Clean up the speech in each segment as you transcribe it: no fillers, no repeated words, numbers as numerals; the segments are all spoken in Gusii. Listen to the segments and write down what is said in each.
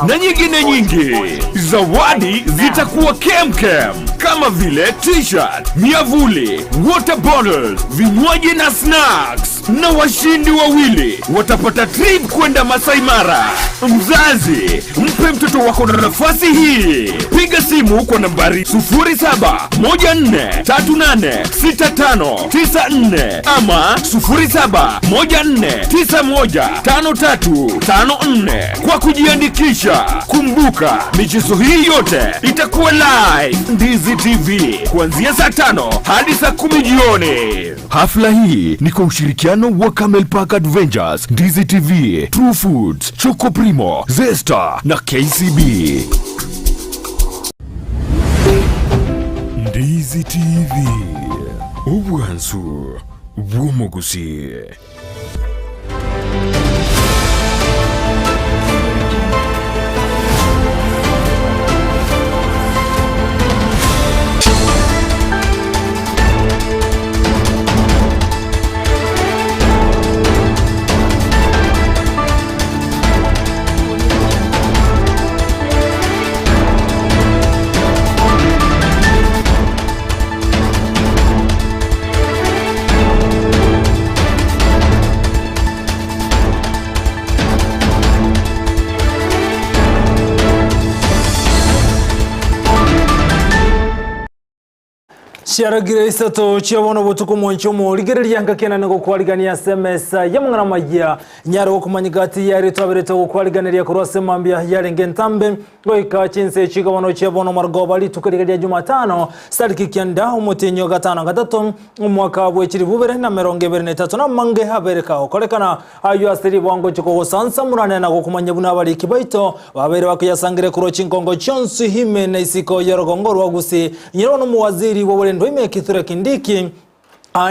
Na nyingine nyingi. Zawadi zitakuwa kemkem kama vile t-shirt, miavuli, water bottles, vinywaji na snacks. Na washindi wawili watapata trip kwenda Masai Mara. Mzazi, mpe mtoto wako na nafasi hii. Piga simu kwa nambari 0714386594 ama 0714915354 kwa kujiandikisha. Kumbuka, michezo hii yote itakuwa live Ndizi TV kuanzia saa 5 hadi saa 10 jioni. Hafla hii ni kwa ushirikiano wa Camel Park Adventures, Ndizi TV, True Foods, Choco Primo, Zesta na KCB. Ndizi TV, obwansu bw'omugusi. Chiaragire isato chia bono botuko mwanche omorigereria ngakena nigo kwarigania ase emesa y'amang'ana amaya nyare gokomanyika ati yare twaberete gokwariganeria korwa ase mambia yarenge entambe goika chinse chiga bono chia bono marogoba rituko riga ria Jumatano tariki kianda omotienyi o gatano gatato omwaka bwe chilifu bibere na emerongo ebere na etato na amange abere kagokorekana aywo ase ribwango chikogosansamurane na gokomanya buna abariki baito babere bakoyasangire korwa chinkongo chionsi ime na isiko ya rogongo rwa Gusii. Nyerwa nomuwaziri bwa oborendo ime Kithure Kindiki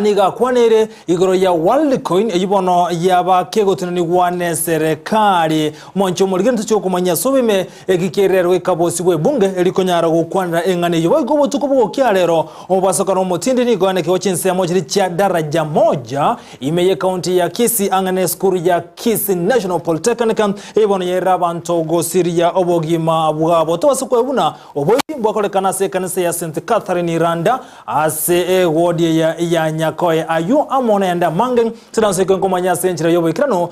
niga akwanere igoro ya Worldcoin eywo bono yaba kegotenenigwa ne serikali. Omonche omorigeni tochia gokomanyia ase obime eki kererwe ekabosi bwe ebunge erikonyara gokwanera eng'ana eywo boigo obotuko bogokia rero omobasokano omotindi nigo anekewa chinsemo chiria chia Daraja Moja ime ye county ya Kisii ang'e ne esukuru ya Kisii National Polytechnic eywo bono yairire abanto gosiria obogima bwabo. Tobase koe buna oboibi mbwakorekana ase ekanisa ya St Catherine Iranda Ase ewodi eye ya Nyakoe ayio amo nayande amange, tiransoike nkomanya ase enchera y'oboikeranu,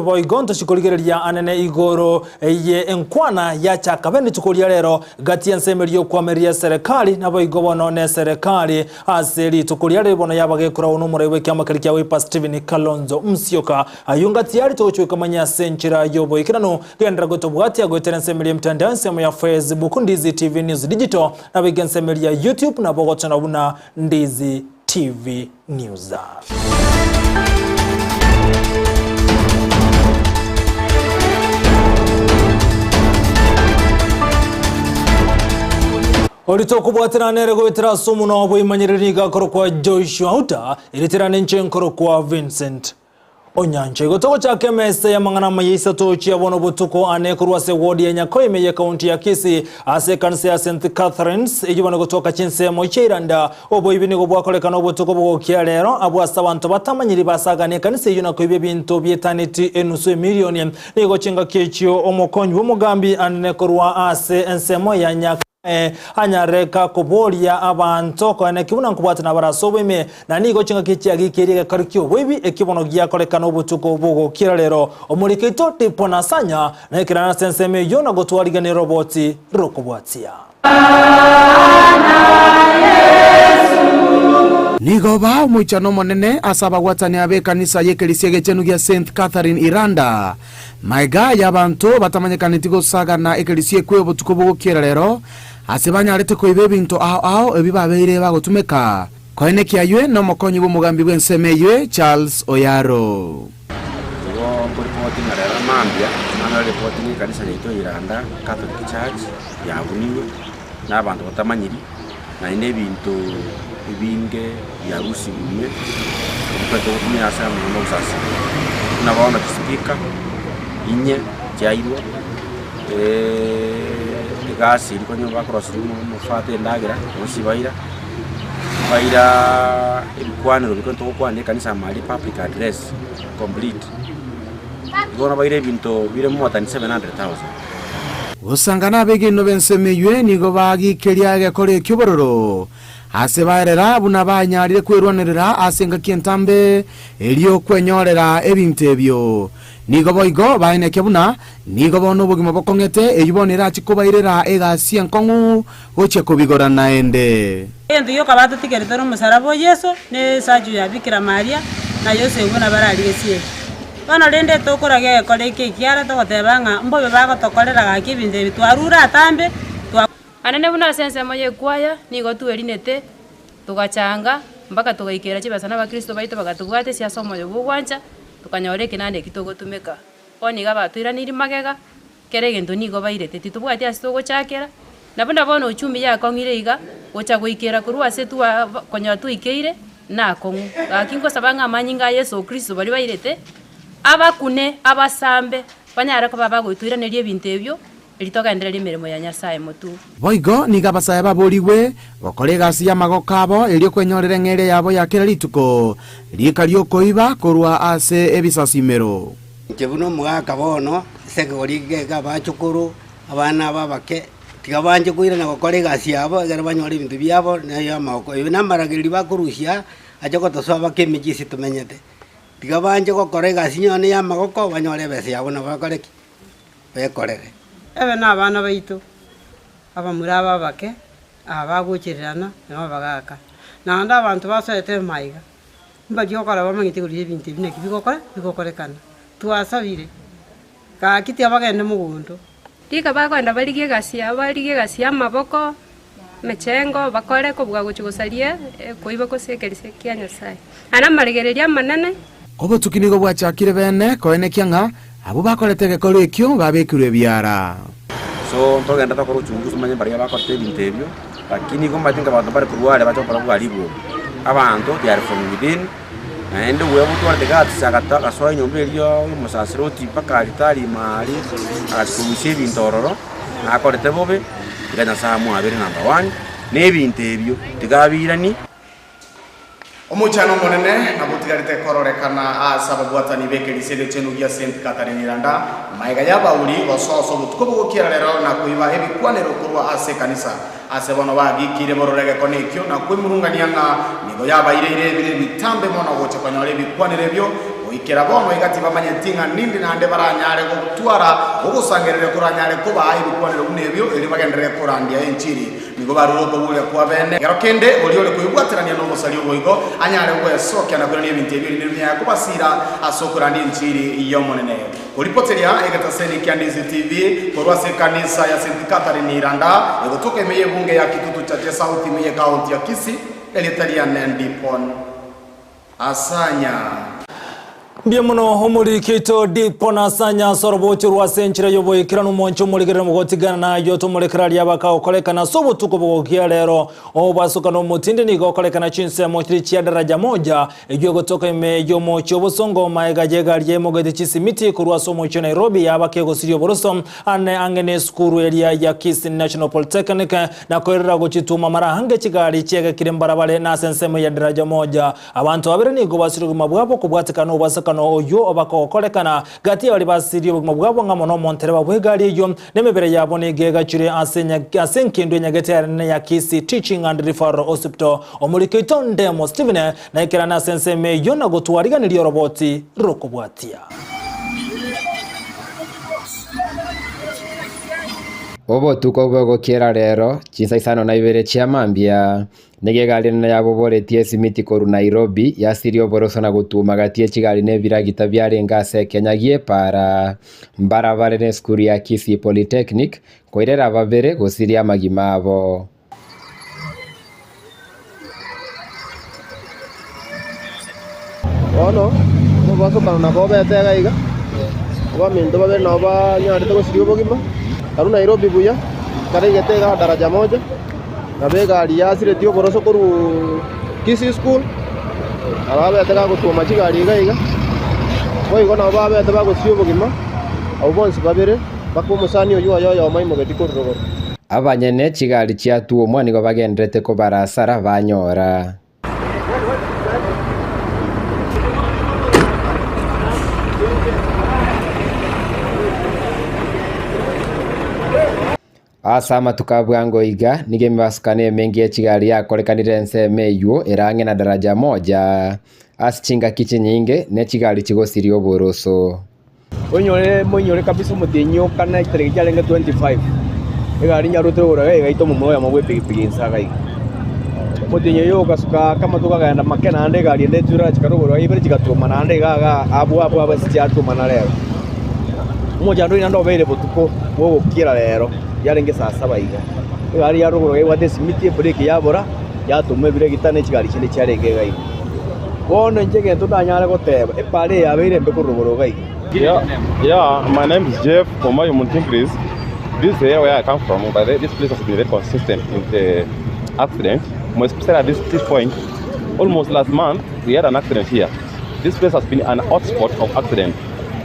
boigo ntochi korigereria anene igoro ye enkwana yachaka be rituko ria rero gati y'ensemo eria y'okwamereria eserekari, naboigo bono neserekari ase rituko ria rero bono yaba gekoragwa nomorai bw'ekiama keria kia Wiper Stephen Kalonzo Musyoka. Ayio ngati yari togochi goikamanya ase enchera y'oboikeranu. Genderera gotobwatia goetera ensemo eria y'emitandao ensemo ya Facebook Ndizi TV News Digital Nabo ensemo eria ya YouTube nabo ogochora buna Ndizi TV News. Orito okobwatana nere goetera ase omonwa bw'eimanyereri nigo akorokwa Joshua Uta, eritera nenche nkorokwa Vincent. Onyancha igo togochaka emesa y'amang'ana amaya isato chia bono botuko ane korwa ase ward ya Nyakoime y'ekaunti ya Kisii ase ekanisa ya St Catherine's eyio bono gotoka chinsemo chia Iranda. Oboibi nigo bwakorekana obotuko bogokia rero abwo ase abanto batamanyiri basagane ekanisa eyio na koibia ebinto bietaneti enusu emilioni. Nigo chingaki echio omokonyi bw'omogambi anene korwa ase ensemo ya Nyakoime Anyare koboria abanto koeneki buna nkobwatana bare ase oboime, na nigo chingaki chiagikeria egekori ki'oboibi ekio bono giakorekana obotuko bogokira rero. Omoriki oito Tipo Nasanya naikerane ase ensemo eyio na gotwarigania roboti rokobwatia. Nigo baa omoichano omonene ase abagwatani ab'ekanisa y'ekerisia egechenu gia Saint Catherine Iranda. Magega y'abanto batamanyekaneti gosagana ekerisia ekwe obotuko bogokiera rero, ase banyarete koiba ebinto ao ao ebi babeire bagotumeka. Koenekia aywe nomokonyi bw'omogambi bw'ensemo eywe Charles Oyaro. Igo nkoripoti ng'a rero mambia nanyore ripoti ng'a ekanisa yaito ya Iranda Catholic Church yabunirwe na abanto batamanyiri, naende ebinto ebinge biarusigwe ebio twari togotumia ase amang'ana ogosasima. Buna bono chispeaker inye chiairwe, egasi eria konya bakoroseria omofata endagera bonsi baira, baira ebikwanero biria togokwana ekanisa amari public address complete. Bono baire ebinto bire more than 700,000. Gosanga nabegenwa b'ensemo eywe nigo bagikeria egekora ekio bororo, ase baerera buna banyarire kwerwanerera ase engaki entambe, erio kwenyorera ebinto ebio. Nigo boigo baenekia buna nigo bono obogima bokong'ete, eyio bono erache kobairera egasi enkong'u gochia kobigora naende. Egento gioka batotigerete nomosaraba o Yeso, na esachu ya Bikira Maria, na Yosefu buna bararigesie. Bono rende tokoragia egekora eke ekiara togoteba ng'a mbobe bagotokorera gaki ebinto ebi twarure atambe, twa. Anene buna ase ensemo y'ekwaya nigo twerinete, togachanga, mpaka togaikera chibesa na abakristo baito bagatobwatesia ase omoyo bw'ogwancha, tokanyora ekenanda eki togotumeka. Bono iga batoiraneirie magega, kera egento nigo bairete, titobwati ase togochakera, na buna bono uchumi yakong'ire iga, gocha goikera korwa ase twa konyora twaikeire, nakong'u. Gaki nkosaba ng'a amanyinga a Yeso Kristo baria bairete, abakune, abasambe, banyare koba bagotoiraneria ebinto ebio, erio togendererie emeremo ya Nyasaye motwe. Boigo nigo abasae baborigwe gokora egasi y'amagoko abo erio kwenyorera eng'eria yabo ya kera rituko, riika ri'okoiba korwa ase ebisasimero. Inche buna omogaka bono, ase ekegori eke kia abachokoro, abana aba abake, tiga banche koirana gokora egasi yabo ekero banyore ebinto biabo na ey'amagoko. Ebi namaragereri bakorusia ache gotosoa baka emechie ase tomenyete. Tiga banche gokora egasi yone ya amagoko banyore ebesa yabo nabo bakore ki? Bekorere. Ebe nabana baito, abamura aba abake, aba bagochererana, nabo abagaaka. Naende abanto basoete emaiga, mbaria okora bamanyete igoro y'ebinto ebi naki bigokora bigokorekana. Twasabire, gaki tiabagende mogondo. Rika bakoenda barigie egasi yabo, barigie egasi y'amaboko, emechengo, bakore kobua gochia gosaria koiba gose ekerisia kia Nyasae. Aya namarigererio amanene. Obotuki nigo bwachakire bene koenekia ng'a abwo bakorete egekoro ekio babekirwe ebiara. So ntogende tokore uchunguzi tomanye mbaria bakorete ebinto ebio, lakini igo omanyete nka abanto mbare korwa are bache gokora obwaribu obo. Abanto they are from within, naende obuya botwarete guts agata agasoa enyomba eria ya omosasiroti mpaka alitari ime aria, agachia korusia ebinto ororo, nakorete bobe, tiga Nyasaye amoabere number one, na ebinto ebio tiga abiranie. Omochano omonene nabo otigarete kororekana aase ababwatani b'ekerisia egechenu gia Saint Catherine Iranda, magega y'abauri gososa obotuko bogokiera rero na koiba ebikwanero korwa ase ekanisa. Ase bono bagikiire bororo egekone ekio na kwemurungania ng'a nigo yabaireire ebiro ebitambe mono gocha konyora ebikwanero ebio, goikera bono iga tibamanyeti ng'a nindi naende baranyare gotwara ogosangereria koranyare kobaa ebikwanero buna ebio erio bagenderere korandia enchiri. Nigo barure okoboria kwa bene. Ekero kende oria ore koibwaterania nobosaria oboigo anyare gwesokia na koirania ebinto ebio erinde emiaka kobasiira ase okorandia enchiri y'Omonene. Koripoteria egetaseni kia Ndizi TV korwa ase ekanisa ya St. Catherine Iranda egotoka ime y'ebunge ya Kitutu Chache South ime y'ekaunti ya Kisii, erieta riane Ndipon Asanya. Mbuya mono omoriki oito Dipon Asanya ase orobocho rwa ase enchera y'oboikeranu omonche omorigerere mogotigana nayio tomorekere aria bakagokorekana ase obotuko bogokia rero obwasokana omotindi nigo okorekana chinsemo chiria chia daraja moja eyio egotoka ime y'omochie obosongo maega y'egari yaimogete chisimiti korwa ase omochie o Nairobi yaba kegosiria oboroso ane ang'e nesukuru eria ya Kisii National Polytechnic na koirera gochituma mara ange chigari chiegekire mbarabare na ase ensemo ya daraja moja Abanto babere nigo basirie obogima bwabo kobwatekana nobwasekano oyio obakogokorekana gati ya baria basirie obogima bwabo ng'amo nomontereba bw'egari eyio, na emebere yabo nigo egachire ase ase engendu enyagete enene ya Kisii Teaching and Referral Hospital. Omoriki oito Ndemo Stephen naikerane ase ensemo eyio na gotwariganiria oroboti rokobwatia. Obotuko bw'ogokiera rero, chinsa isano na ibere chia mambia, Nigo egari enene yaboboretie esimiti korwa Nairobi, yasiria oboroso na gotuoma gati ye chigari na ebiragita biarenge ase ekenya gi'epaara. Mbarabare nesukuru ya Kisii Polytechnic, koirera babere gosiria amagima abo. Bono omobasokano nabo obete iga iga, abaminto babere nabo banyarete gosiria obogima, karue Nairobi buya, karaigete iga daraja moja. Nabo egari yasiretie oboroso korwa Kisii School, nabo babete bagotwoma chigari iga iga, boigo nabo babete bagosia obogima, abwo bonsi babere, mpaka omosani oyio oye oyomo aimogeti korwa rogoro. Abanyene chigari chiatwomwa nigo bagenderete kobara asara banyora. Ase amatuko a bwango iga, nigo emebasukano emenge ye chigari yakorekanire ensemo eyio ere ang'e na Daraja Moja, ase chingaki chinyinge ne chigari chigosiria oboroso. Oinyore moinyore kabisa omotienyi o kane chitariki chiarenge 25, egari nyarwete rogoro iga egaita omomura oyomo bw'epigipigi inse iga iga. Omotienyi oyio ogasuka ake amatuko akagenda make naende egari ende etura chika rogoro iga ibere chigatwoma naende iga iga abwo abwo abwo ase chiatwomana rero. Omochando oyio naende obeire botuko bwogokiera rero, yarenge saa saba iga. Egari ya rogoro iga ebwate esimiti ebreki yabora, yatoma ebiregita ne chigari chinde chiarenge iga iga. Bono inche egento ndanyare goteba, epaara eye yabeire embe korwa rogoro iga iga. Yeah, my name is Jeff from Mayo Montigris. This is the area where I come from, but this place has been very consistent with the accident. More especially at this, this point, almost last month, we had an accident here. This place has been an hotspot of accident.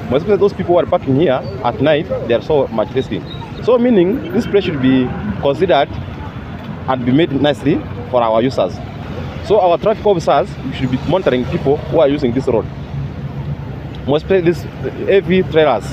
More especially those people who are parking here at night, they are so much risky. So meaning this place should be considered and be made nicely for our users. So our traffic officers should be monitoring people who are using this road. More especially these heavy trailers.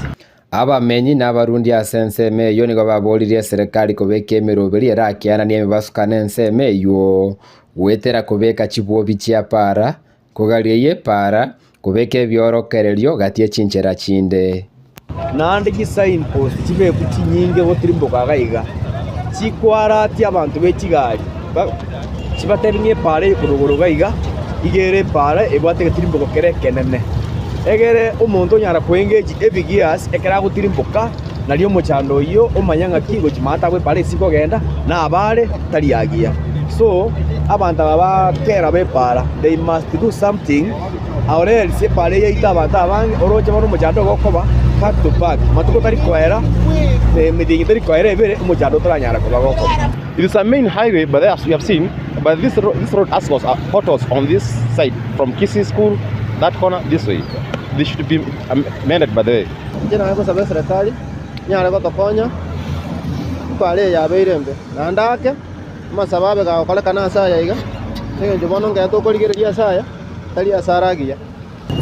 Abamenyi na abarundi ase ensemo eyio nigo baboririe eserekari kobeka emeroberi erakiananie emebasukano ensemo eyio, goetera kobeka chibwobi chia para, kogaria eyio epara, kobeka ebiorokererio gati ye chinchera chinde. Naende chisignpost chibekwe chinyinge gotirimboka iga iga, chikwaratie abanto be chigari, chibatebi ng'a epaara eye korwa igoro iga iga, iga ere epaara ebwate egetirimboko kere ekenene. Egere omonto onyara koengage ebigears ekero agotirimboka, nario omochando oyio omanye ng'aki gochia maate abwo epaara ase ekogenda, na abare tari agiya. So, abanto aba ba kera b'epaara, they must do something. Or else epaara eye yaito abanto abange, oroche bono omochando ogokoba back to back, matuko tari koera, emetienyi teri koera ebere, omochando otaranyara koba gokoba. It is a main highway but as we have seen but this road, this road has got potholes on this side from Kisii school that corner this way they should be mended by the way. Inche naye gosaba eserekari nyare gotokonya epaara eye yabeire embe, naende ake amasabo abe gagokorekana ase aya iga, ase eng'encho bono nkere tokorigereria ase aya. tari asare agiya.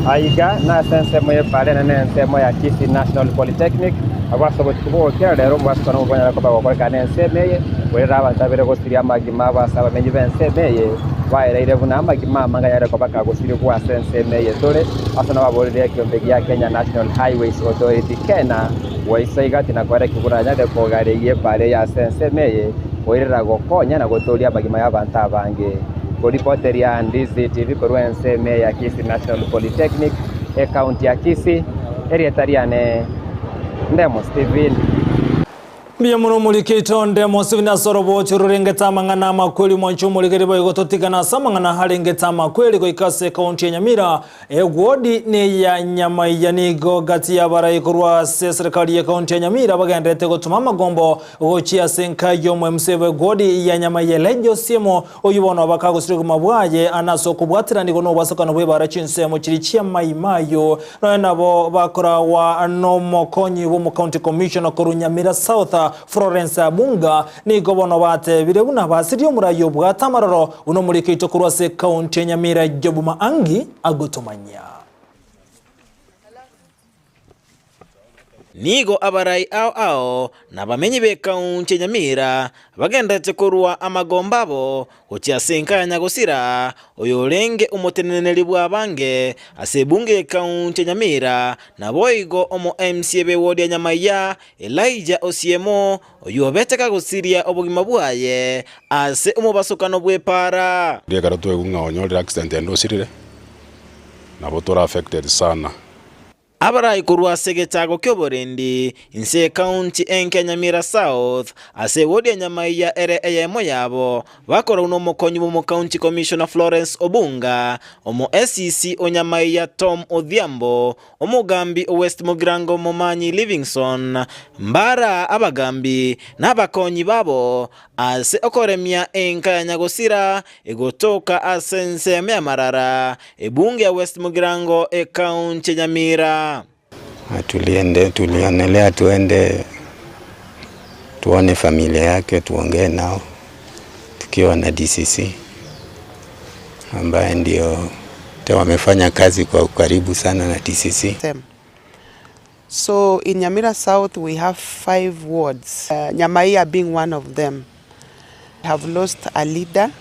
Aiga nase ensemo y'epaara enene ensemo ya Kisii National Polytechnic, abwo ase obotuko bw'ogokera rero omobasukano bonyare koba gokorekana ensemo eye, korende abanto abere gosiria amagima abo ase abamenyi b'ensemo eye baereire buna amagima amange anyare koba kagosirigwa ase ensemo eye tore ase nababorire ekiombe gia Kenya National Highways Authority, KeNHA, goisa iga tinakoerekia buna anyare kogareria epaara eye ase ensemo eye koirera gokonya na gotooria amagima y'abanto abange. Koripoteria Ndizi TV korwa ensemo ya Kisii National Polytechnic, ecounty ya Kisii, erieta riane Ndemo Stephen. Mbuya mono omoriki oito Ndemo Stephen ase oroboochi rorengete amang'ana amakweri omwanchi omorigeri boigo totigane ase amang'ana arengete amakweri goika ase ecounty ya Nyamira Ewodi neya Nyamaiya nigo gati y'abarai korwa ase eserekari y'ekaunti ya Nyamira bagendererete gotoma amagombo gochia ase enka y'omoMCA bw'ewodi ya Nyamaiya Elijah Osiemo oyio bono bakagosiria obogima bwaye ane ase okobwateranigo nobwasokano bw'ebara chinsemo chiria chia Mai Mahiu nonya nabo bakoragwa nomokonyi bw'omocounty commissioner korwa Nyamira South Florence Abunga Nigo bono batebire buna basirie omorai obwate amaroro, buna omoriki oito korwa ase ekaunti ya Nyamira Job Maangi agotomanyia. Nigo abarai ao ao na abamenyi b'ekaunti ya Nyamira bagenderete korua amagomba abo gochia ase enka ya Nyagosira, oyorenge omoteneneri bw'abange ase ebunge y'ekaunti ya Nyamira, naboigo omo MCA b'ewodi ya Nyamaiya, Elijah Osiemo, oyio obete kagosiria obogima bwaye ase omobasokano bw'epaara. Riria ekero twaigwa ng'a onyorire accident ende osirire, nabo tore affected sana. Abarai korwa ase egechago ki'oborendi inse y'ekaunti enke ya Nyamira South, ase ewodi ya Nyamaiya ere eyemo yabo, bakorau nomokonyi bw'omokaunti commissioner Florence Obunga, omo SEC o Nyamaiya Tom Odhiambo, Omogambi o West Mugirango Momanyi Livingstone mbara abagambi na abakonyi babo ase okoremia enka ya Nyagosira egotoka ase ensemo ya Marara, ebunge ya West Mugirango ekaunti ya Nyamira. Tuliende, tulionelea tuende tuone familia yake, tuongee nao tukiwa na DCC ambaye ndio wamefanya kazi kwa ukaribu sana na DCC. Sema. So in Nyamira South we have five wards, Nyamaiya being one of them have lost a leader.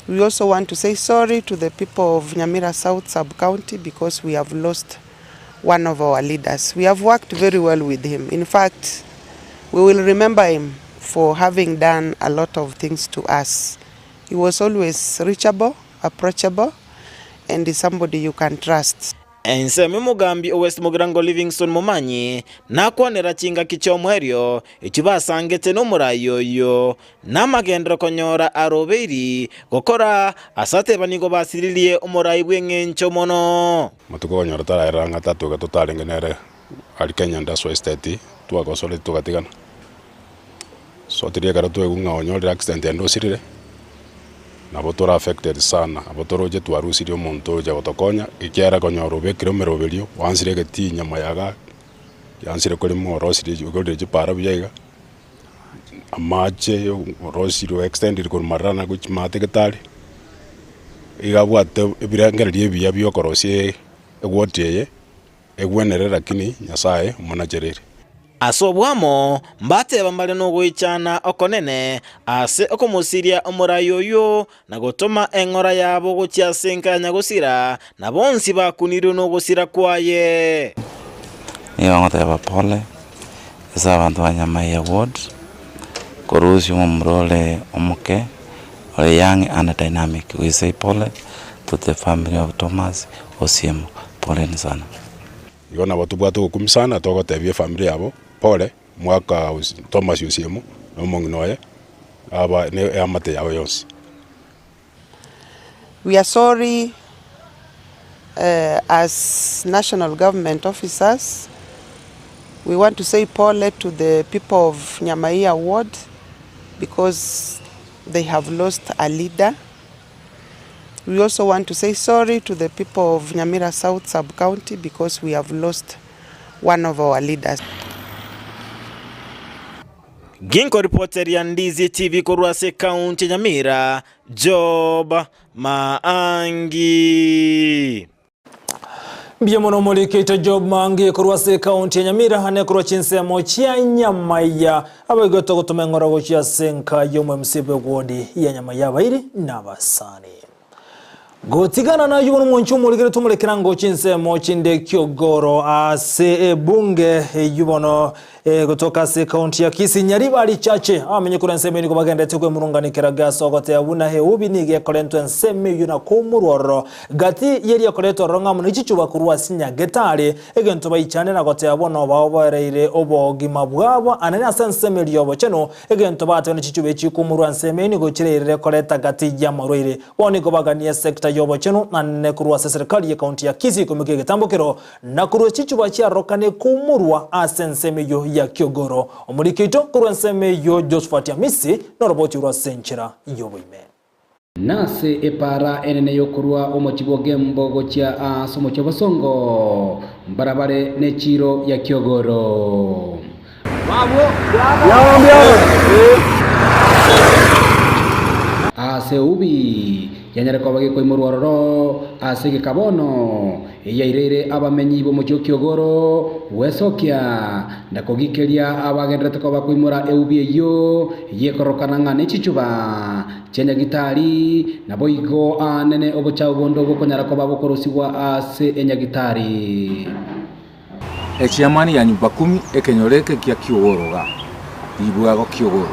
We also want to say sorry to the people of Nyamira South sub-county because we have lost one of our leaders. We have worked very well with him. In fact, we will remember him for having done a lot of things to us. He was always reachable, approachable, and is somebody you can trust. Ensemo y'omogambi o West Mugirango Livingstone Momanyi nakwanera chingaki chi'omoerio echio basangete nomorai oyio, namagenderero konyora arobeiri gokora ase ateba nigo basiririe omorai bw'eng'encho mono. Amatuko okonyora taraerera ng'a tatoka totarenge nere aria Kenya Industrial Estate, twagosoreti togatigana. So tiria ekero twaigwa ng'a onyorire accident ende osirire, nabo tore affected sana, nabo toroche twarusirie omonto ocha gotokonya, ekiagera konyora obekire omeroberio, oansire egetii nyuma ya igaa, giansire korema orosirie okorire chipara buya iga, amache orosirie oextendire korwa marana gochia maate getari, iga abwate ebirengererio ebiya bia okorosia eward eye. Egwenere lakini Nyasae omonachereire. Ase obwamo mbateba mbare nogoichana okonene ase okomosiria omorai oyio, na gotoma eng'ora yabo gochia ase enka ya nyagosira, na bonsi bakunirwe nogosira kwaye. Nigo ngoteba pole ase abanto ba Nyamaiya ward, korusia omomura ore omoke, ore young and dynamic, we say pole to the family of Thomas Osiemo, poleni sana. Igo nabo tobwate ogokumia sana togotebia efamiri yabo pole, mwaka Thomas Osiemo na omong'ina oye aba ne eamate yabo yonsi. We are sorry as national government officers, we want to say pole to the people of Nyamaiya ward because they have lost a leader. We also want to say sorry to the people of Nyamira South sub-county because we have lost one of our leaders. Ginkoripoteria Ndizi TV korwa ase ekaunti ya Nyamira, Job Maangi. Mbuya mono omorikeito Job Maangi korwa ase ekaunti ya Nyamira ane korwa chinsemo chia Nyamaiya abaigwete gotoma eng'ora gochia ase enka y'omo MC bw'ewodi ya Nyamaiya abairi na abasani. Gotigana nayio bono omwanchi omorikire tomorekera ngo chinsemo chinde kiogoro ase ebunge eyio bono Gotoka ase ekaunti ya Kisii, Nyaribari Chache abamenyi korwa ensemo eyio nigo bagenderete kwemurungania ekerago ase ogoteba buna eubi nigo ekorentwa ensemo eyio na koumorwa ororo gati y'eria ekoretwa ororo ng'a amo ne chichuba korwa ase Nyagetari, egento baichane na goteba bono baoboereire obogima bwabo anene ase ensemo eria y'obochenu, egento bateba ne chichuba echi koumorwa ensemo eyio nigo chireirire koreta gati y'amarwaire. Bono nigo baganie esecta y'obochenu anene korwa ase eserekari y'ekaunti ya Kisii koimokia egetambokero Na korwa chichuba chiarorokane koumorwa ase ensemo eyio ya kiogoro. Omoriki oito korwa ensemo eyio Josphat Amisi noroboti orwo ase enchera y'oboime. Nase epaara enene y'okorua omochie bw'Ogembo gochia ase omochie o Bosongo, mbarabare nechiiro ya Kiogoro. Ase eubi yanyare koba gekoimorwa ororo ase egeka bono, eyaireire abamenyi b'omochie o Kiogoro gwesokia na kogikeria abagenderete koba koimora eubi eyio yekorokana ng'a nechichuba chia nyagitari, naboigo aanene obochao bonde obokonyara koba bokorosigwa ase enyagitari. Echiamani ya nyumba kumi ekenyoro eke gia kiogoro igaa, ribwago kiogoro.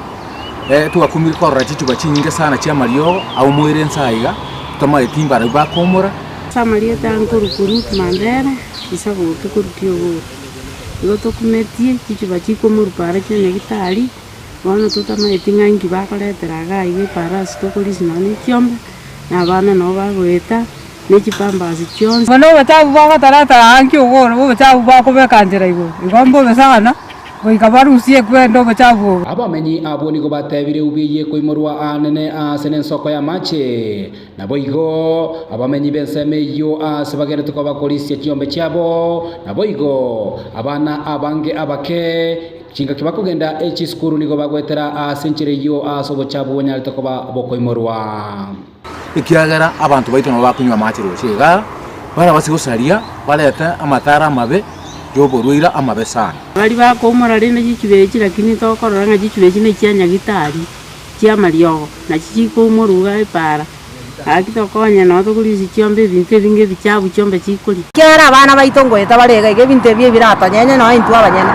Twakumire korora chichuba chinyinge sana chi'amariogo, aumoire inse aiga, tomaeti mbarabwo bakoumora. Ase amarieta aya nkorokwa Ruth Mandera, nsaboke korwa Kiogoro. Igo tokumetie chichuba chikomorwa para chia Nyagetari, bono totamaeti ng'a inki bakoretera igaa iga epara ase tokorisia nonya ne chiombe, na abana nabo bagoeta. ne chipambasi chionsi. Bono obochafu bogotaratara aa nkiogoro, obochafu bakobeka nchera igoro, igo mbobe sana, goika barusie kwenda obochafu obo. Abamenyi abwo nigo batebire eubi eyio ekoimorwa aanene aase nensoko y'amache. Naboigo abamenyi b'ensemo eyio aase bagenderete koba bakorisia chiombe chiabo, naboigo abana abange abake, chingaki bakogenda echisukuru nigo bagoetera aase enchera eyio aase obochafu bonyarete koba bokoimorwa. Ekiagera abanto baito nabo bakonywa amache roche igaa, barabase gosaria, barete amatara amabe, Yoborwaire amabe sana. Baria bakoumora rende chichuba echi lakini tokorora ng'a chichuba echi nechia nyagitari chiamariogo, nachi chikoumorwa iga epaara, gaki tokonye noo tokorisia chiombe ebinto ebinge ebichafu chiombe chikoria. Ekiagera abana baito ngoeta bare iga iga, ebinto ebi ebiratonyenye nonya intwe abanyene.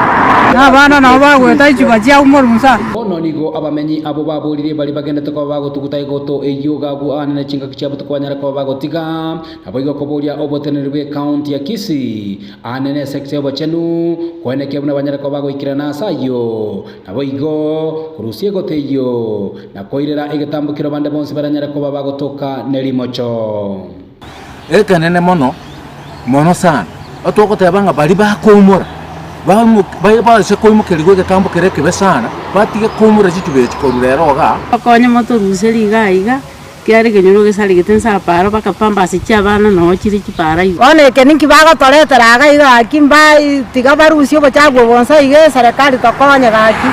Na abana nabo bagoeta chichuba chiaumorwa inse. Bono nigo abamenyi abwo baborire baria bagendete koba bagotuguta egoto eyio gabwo aane ne chingaki chia botuko banyare koba bagotiga. Naboigo koboria oboteneneri bw'ecounty ya Kisii aane nesector y'obochenu, koenekia buna banyare koba bagoikerana ase ayio. Naboigo korusia egoto eyio, na koirera egetambokero bande bonsi baranyare koba bagotoka nerimocho. Ekenene mono, mono sana, otogoteba ng'a baria bakoumora, baise koimokerigwa egetambo keria ekebe sana, batige koumora chichuba echi korwa rero igaa. Okonye motoruserie iga iga, Kiare ekenyoro gesaregete inse aparo bakapamba ase chiabana noo chire chipara igoro. Bono eke ninki bagotoretera iga iga gaki mba tiga barusie obochafu obo bonsi iga eserekari tokonye gaki,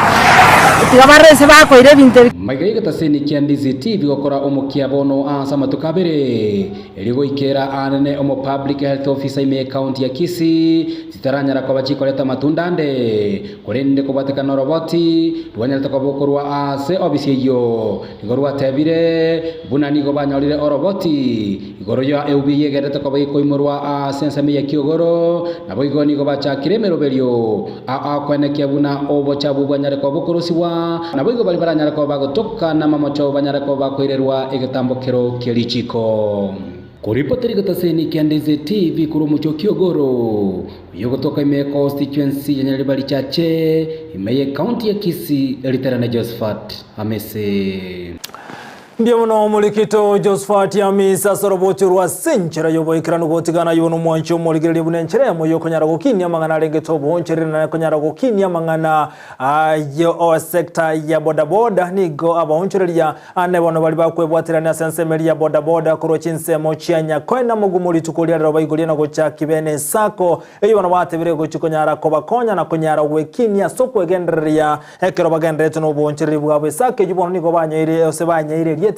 tiga barore ase bakoira ebinto ebi. Maiga y'egetaseni kia Ndizi TV gokora omokia bono ase amatuko abere, erio goikera aanene omo Public Health Officer ime y'ecounty ya Kisii chitaranyara koba chikoreta amatunda ande, korende kobwatekana noroboti rwanyarete koba okorwa ase obisi eyio. Nigo rwatebire, Buna nigo banyorire oroboti igoro ya eubi eyio egenderete koba gekoimorwa ase ensemo ya kiogoro, naboigo nigo bachakire emeroberio akoenekia buna obochabu bwanyare koba bokorosigwa, naboigo baria baranyare koba bagotoka namamocho banyare koba bakoirerwa egetambokero kie richiko. Koripoteri gotaseni kia Ndizi TV korwa omochie o Kiogoro, oyogotoka ime ye constituency ya Nyaribari Chache, ime ye county ya Kisii, Eriterane Josephat Amisi. Mbuya mono omorikito Josephat Amisi ase orobocho rwa ase enchera y'oboikeranu gotigana ayio nomwanchi omorigereria buna enchera eyemo y'okonyara gokinia amang'ana arengete oboonchereri na konyara gokinia amang'ana aye sector ya bodaboda nigo abaonchoreria Ane bono baria bakwebwaterania ase ensemo eria ya bodaboda korwa chinsemo chia Nyakoe na Mugumu rituko ria rero baigorie na gochaki bene esako eyio bono batebire gochia konyara kobakonya na konyara gwekinia ase okwegendereria ekero bagendererete noboonchereri bwabo. Esako eyio bono nigo banyoire gose banyeire erieta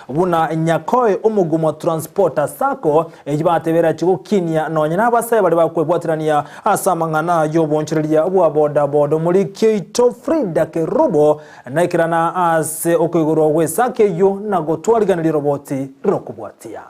buna Nyakoe Omogumo Transporter Sacco eyio batebire achie gokinia nonye nabasae baria bakwebwaterania ase amang'ana yoboonchereria bwa bodaboda. Omoriki oito Frida Kerubo Naikerana ase okoigorwa gw'esaka eyio na gotwariganeria roboti rokobwatia.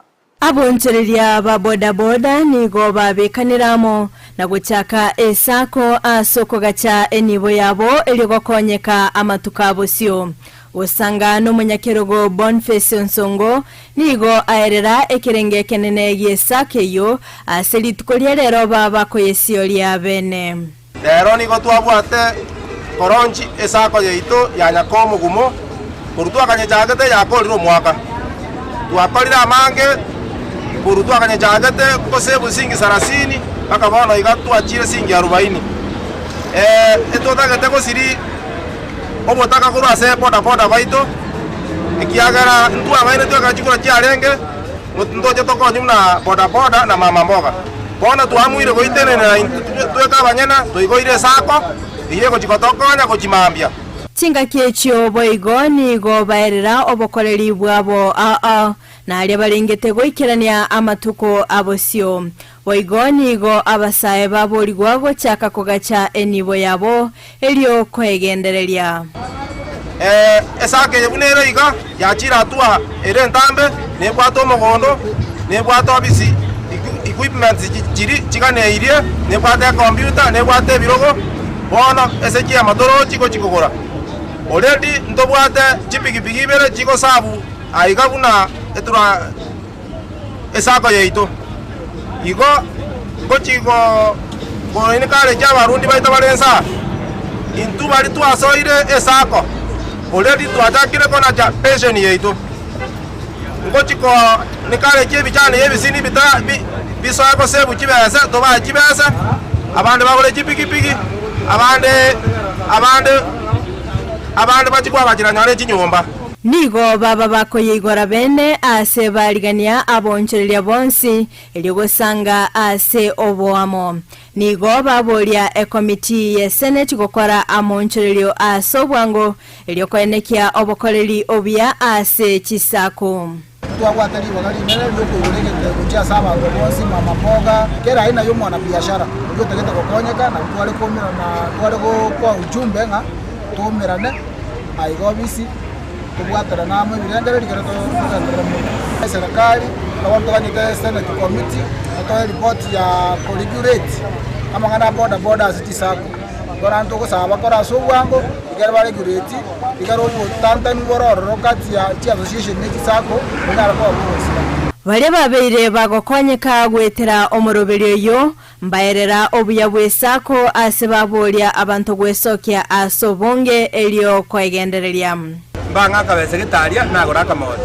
Abonchoreria ba bodaboda nigo babekanire amo na gochaka esako ase okogacha enibo yabo erio gokonyeka amatuko a bosio. Gosanga nomonyakerogo Boniface Onsongo nigo aerera ekerenge ekenene gi'esako eyio ase rituko ria rero baba koyesioria bene. Rero nigo twabwate koronchi esako yaito ya nyakomogumo, korwa twakanyechagete yakorire omwaka. Twakorire amange korwa twakanyechagete gose singi sarasini mpaka bono iga twachire singi arubaini. Etotagete gosiria obotaka korwa ase bodaboda baito, ekiagera ntwabairetwe ekero chikura chiarenge. Ntoche tokonywe buna bodaboda na mama mboga. Bono twamuire goitenenera intwe tweka abanyene, toigoire esako eyio egochia gotokonya gochia mambia. Chingaki echio boigo nigo baerera obokoreri bwabo aa, na aria barengete goikerania amatuko a bosio. Boigo nigo abasae baborigwa gochaka kogacha enibo yabo, erio koegendereria. Esaka eye buna ere iga, yachire hatua ere entambe, nebwate omogondo, nebwate obisi, equipments chiria chiganeirie, nebwate ecomputer, nebwate ebirogo, bono ase chiama torochi gochia kogora. Already ntobwate chipigipigi ibere chigosabu aiga buna etura esako yaito. Igo ngochia go encourage abarundi baito bare inse aa, intwe baria twasoire esako, already twachakire konacha pension yaito, ngochia ko encourage ebichani ya ebisini bita bi bisoe gosave chibesa, tobae chibesa, abande bagore chipikipiki, abande abande abande bachie koagachera nonye chinyomba. Nigo baba bakoyeigora bene aase barigania aboonchoreria bonsi, erio gosanga ase oboamo. Nigo baboria ekomiti ye Seneti gokora amoonchorerio ase obwango, erio koenekia obokoreri obuya ase chisaku. Ntwabwate ribaga rinene riokoigora egento gochia ase abanto bonsi, mama mboga, kera aina ya omwanabiashara oria otagete gokonyeka, nabo tware koumerana tware gokoa ujumbe ng'a toumerane aiga obisi tobwaterane amo ebirengererio ekero togenderere mono. Eserekari nabo toganyete senate committee etoe report ya koregulate amang'ana a boda boda ase chisacco. Igo naende togosaba bakore ase obwango ekero baregulate Ekero obotantanu bore ororo gati ya chiassociation ne chisacco bonyare koba bogosira. Baria babeire bagokonyeka goetera omoroberio oyio, mbaerera obuya bw'esako ase baboria abanto gwesokia ase obonge erio koegendereria. Mbang'a akabesa gete aria, nagora akamori.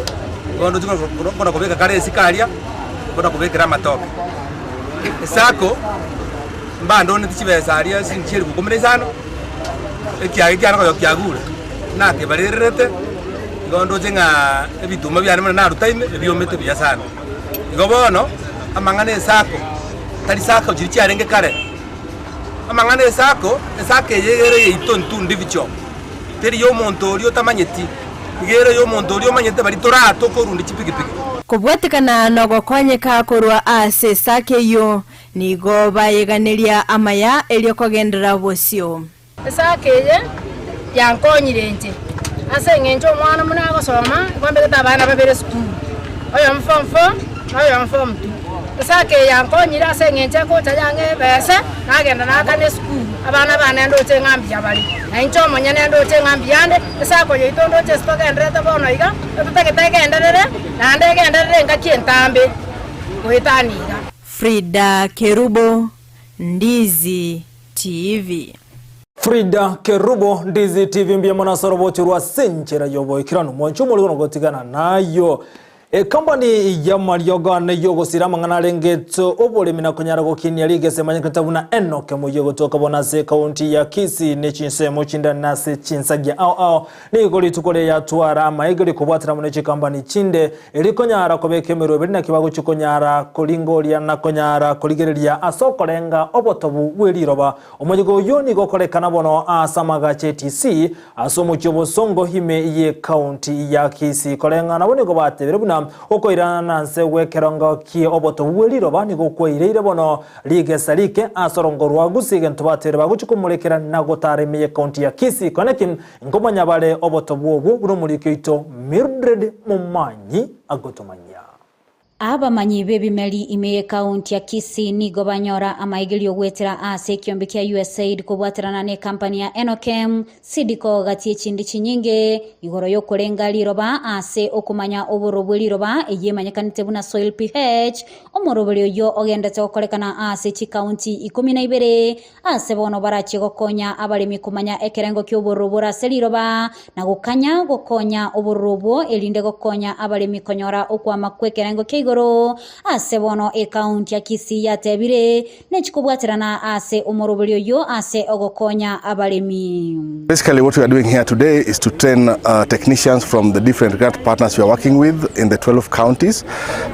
Bono ndoche kona kobeka kare esiko aria, kona kobekera amatoke. Esako, mbandoneti chibesa aria siringi chielifu ikomi na isano. Ekiage kiane konya kiagure, nakebarererete, igo ndoche ng'a ebituma biane buna naruta ime, ebiomete buya sana. Igo bono, amang'ana esako, tari sako chiria chiarenge kare, amang'ana esako, esako eye iga ere yaito intwe individual, teri ya omonto oria otamanyeti, iga ere ya omonto oria omanyete baria toratwe okorunda chipikipiki. Kobwatekana nogokonyeka korwa ase esako eyio, Nigo bayeganeria amaya erio kogenderera bosio. Esaka eye yankonyire inche ase eng'encho omwana buna agosoma igo mbegete abana babere esukuru, oyomo form four na oyomo form two. Esaka eye yankonyire ase eng'encho egocha yang'ee ebese, nagenda naakana esukuru, abana bane ndoche ng'a mbuya bare, na inche omonyene ndoche ng'a mbuya nde, esako yaito ndoche ase togendererete bono iga, etotagete egenderere, naende egenderere engaki entambe goetania iga. Frida Kerubo, Ndizi TV. Frida Kerubo, Ndizi TV mbuya mono ase orobocho rwa ase enchera y'oboikeranu mwanche omorigo na gotigana nayo. Ekampani y'amariogo ane y'ogosira amang'ana arengetwe oboremi na konyara gokinia rigesa emanyekanete buna Enock Muya gotoka bono ase ekaunti ya Kisii ne chinsemo chinde nase chinsagia ao ao Nigo rituko riria yatwara amaiga rikobwatana amo ne chikambani chinde, erio konyara kobeka emerwa ebere naki bagochia konyara koringoria na konyara korigereria ase okorenga obotobu bwe riroba. Omoyega oyio nigo okorekana bono ase amagacho ATC ase omochie obosongo ime ye county ya Kisii. Koreng'ana nabo nigo batebire buna okoirana na nse gwekerongo kie obotobu bwe riroba nigo kwaireire bono rigesa rike ase orongo rwa Gusii egento batebire bagochia komorekera na gotara ime ye county ya Kisii. Koneki Nkomanya bare obotobwa obwo buna omoriki oito Mildred Momanyi agotomanyia. Abamanyi b'ebimeri ime y'ekaunti ya Kisii nigo banyora amaigerio goetera ase ekiombe kia USAID kobwaterana n'ekampani ya Enokem, Sidiko gati y'echindi chinyinge igoro y'okorenga riroba ase okomanya obororo bwe riroba eyio emanyekanete buna soil pH, omoroberi oyio ogendete gokorekana ase chikaunti ikomi na ibere Ase bono barachie gokonya abaremi komanya ekerengo ki'obororo bore ase riroba, na gokanya gokonya obororo obwo, erinde gokonya abaremi konyora okwama kw'ekerengo kia igoro. Ase bono ekaunti ya Kisii yatebire, nechikobwaterana ase omoroberi oyio ase ogokonya abaremi. Basically what we are doing here today is to train uh, technicians from the different grant partners we are working with in the 12 counties,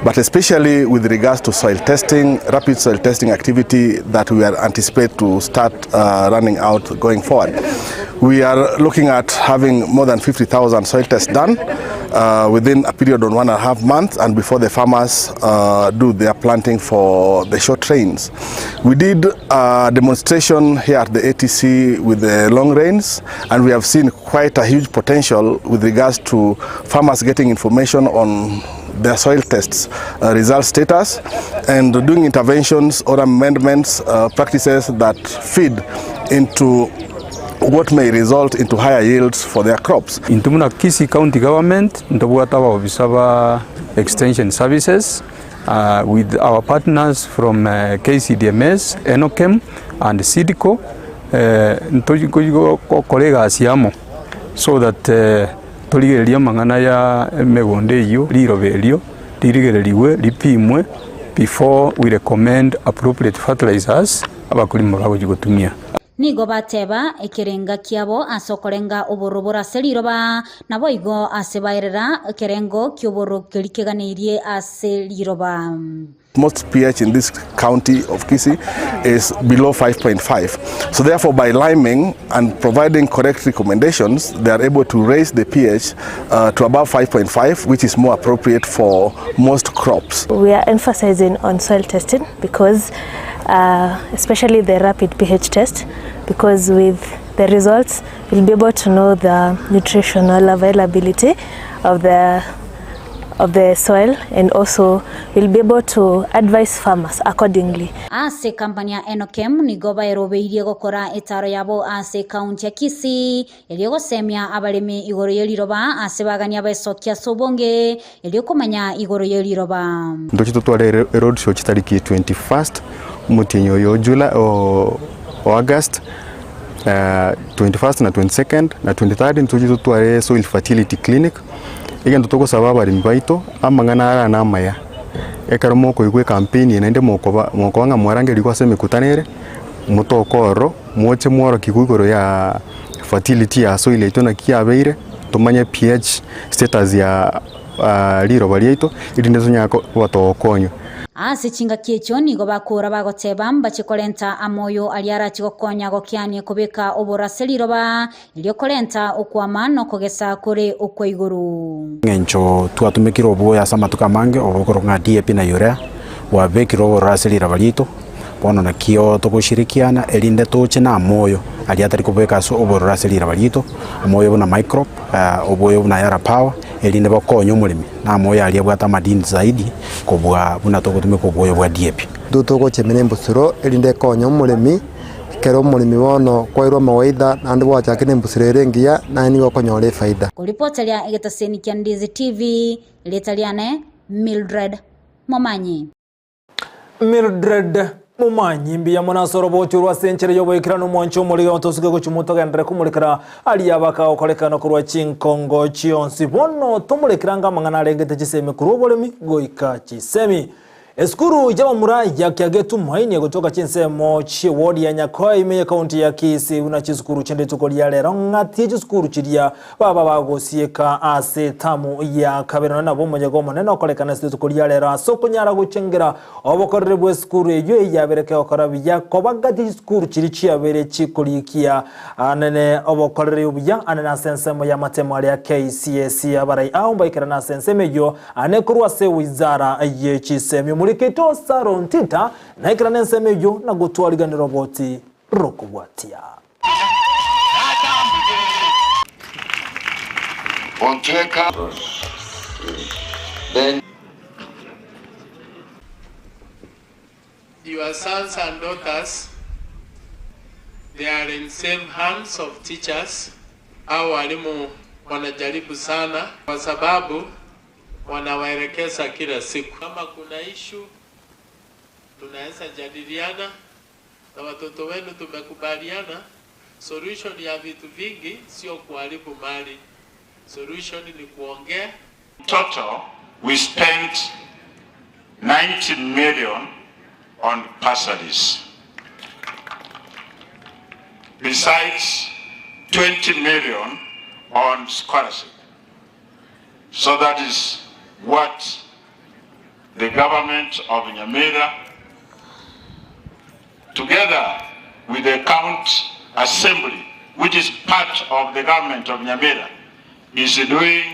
but especially with regards to soil testing, rapid soil testing activity that we are anticipate to start uh, running out going forward. We are looking at having more than 50,000 soil tests done uh, within a period of 1.5 months and before the farmers uh, do their planting for the short rains. We did a demonstration here at the ATC with the long rains and we have seen quite a huge potential with regards to farmers getting information on their soil tests uh, result status and doing interventions or amendments uh, practices that feed into what may result into higher yields for their crops. Intwe buna Kisii County Government ntobwate abaofisa ba Extension Services with our partners from KCDMS, Enokem and Seedco ntogokora egasi amo so that torigererie amang'ana ya emegondo eyio, riroba erio ririgererigwe ripimwe before we recommend appropriate fertilizers abakulima bagochia gotumia. Nigo bateba ekerenga kiabo ase okorenga obororo bore ase riroba, naboigo ase baerera ekerengo ki'obororo keria keganeirie ase riroba. Most pH in this county of Kisii is below 5.5. So therefore by liming and providing correct recommendations, they are able to raise the pH uh, to above 5.5, which is more appropriate for most crops. We are emphasizing on soil testing because, uh, especially the rapid pH test, because with the results we'll be able to know the nutritional availability of the of the soil and also we'll be able to advise farmers accordingly. Ase ekampani ya Enokem nigo baerobeirie gokora etaaro yabo ase ekaunti ya Kisii erio gosemia abaremi igoro ye riroba ase bagania besokia ase obonge erio komanya igoro ye riroba. Ntoche totware eroad show chitariki 21st omotienyi oyo o July o August 21st na 22nd na 23rd ntoche totware soil fertility clinic. Egento togosaba abaremi baito, amang'ana aya namaya, ekero mokoigwa ecampaign eye naende mokoba mokoba ng'a mwarangerigwe ase emekutano ere, motoke ororo, moche mworokigwe igoro ya fertility ya soil yaito naki yabeire, tomanye pH status ya riroba riaito, erinde tonyare koba togokonywa. Ase chingaki echio nigo bakoora bagoteba, Mbache korenta amoyo aria arache gokonya gokiania kobeka oboro ase riroba, Erio korenta okwama nokogesa kore okwa igoro. Eng'encho twatumekire obuya ase amatuko amange, obo okorokwa ng'a DAP na urea, bwabekire obororo ase riraba riaito, bono nakio togoshirikiana erinde toche na amoyo aria atari kobeka ase obororo ase riraba riaito, omoyo buna microbe, oboyo buna yara power, erinde bokonye omoremi na amoyo aria abwate amadini zaidi kobua buna togotumeka oboyo bwa DAP. Intwe togochemera embusuro erinde ekonye omoremi. Ekero omoremi bono kwairwe amawaidha, naende gwachakire nembusuro ere engiya, naye nigo okonyora efaida. Koripoteria egetaseni kia Ndizi TV, erieta riane Mildred Momanyi. Mildred Momanyi mbuya mono ase orobocho rwa ase enchera y'oboikeranu omwanche omorige otosuke gochia motogenderere komorekera aria bakagokorekana korwa chinkongo chionsi bono tomorekera anga amang'ana arengete chisemi korwa oboremi goika chisemi Esukuru y'abamura ya Kiagetumaini egotoka chinsemo chi'ewodi ya Nyakoe ime y'ekaunti ya Kisii buna chisukuru chinde rituko ria rero ng'ati chisukuru chiria baba bagosieka ase etamu ya kabere nonya nabo omoyega omonene okorekana ase rituko ria rero ase okonyara gochengera obokoreri bw'esukuru eyio eyabere kegokora buya koba gati chisukuru chiria chiabere chikorikia anene obokoreri obuya anene ase ensemo y'amatemo aria KCSE abarai ao mbaikerane ase ensemo eyio Ane korwa ase wizara ye chisemi omorikito Saron Tita naikerane ensemo eyio na gotwariganera oboti rokobwatia. Your sons and daughters they are in safe hands of teachers. Hao walimu wanajaribu sana kwa sababu wanawaelekeza kila siku. Kama kuna issue tunaweza jadiliana na watoto wenu, tumekubaliana solution ya vitu vingi sio kuharibu mali, solution ni kuongea. Total, we spent 90 million on bursaries. Besides 20 million on scholarship. So that is what the government of Nyamira, together with the county assembly, which is part of the government of Nyamira, is doing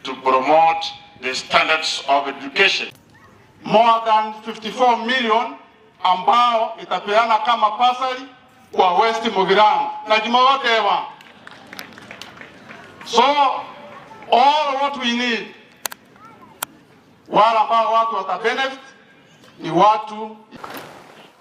to promote the standards of education. More than 54 million ambao itapeana kama pasari kwa West Mugirango na Jumawatewa. So all what we need, wale ambao watu wata benefit ni watu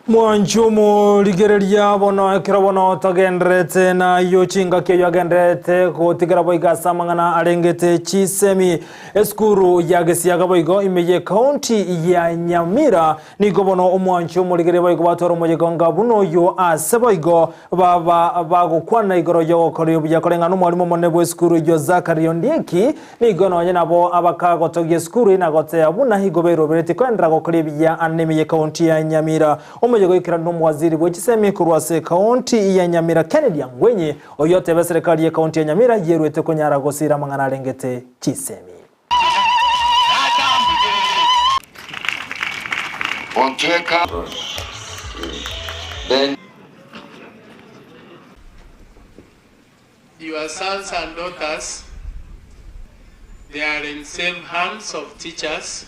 Mwancho omorigereria bono ekero bono togendererete nayio chingaki eyio agendererete gotigera boigo ase amang'ana arengete chisemi esukuru ya gesiaga boigo ime ye county ya Nyamira nigo bono omwancho omorigereria boigo batwara omoyega onga buna oyo ase boigo baba bagokwana igoro yogokora obuya koreng'ana omwalimu omonene bwa esukuru eyio Zachary Ondieki Nigo nonye nabo abakagotogia esukuru inagotea buna igo bairoberetie koenderera gokora ebiya ande ime y'ekaunti ya Nyamira. Omoyega oikeranu nomowaziri bwe chisemi korwa ase ekaunti ya Nyamira Kennedy Angwenyi oyio oteba eserekari y'ekaunti ya Nyamira yeruete konyara gosira amang'ana arengete chisemi. Ontweka. Then Your sons and daughters, they are in safe hands of teachers.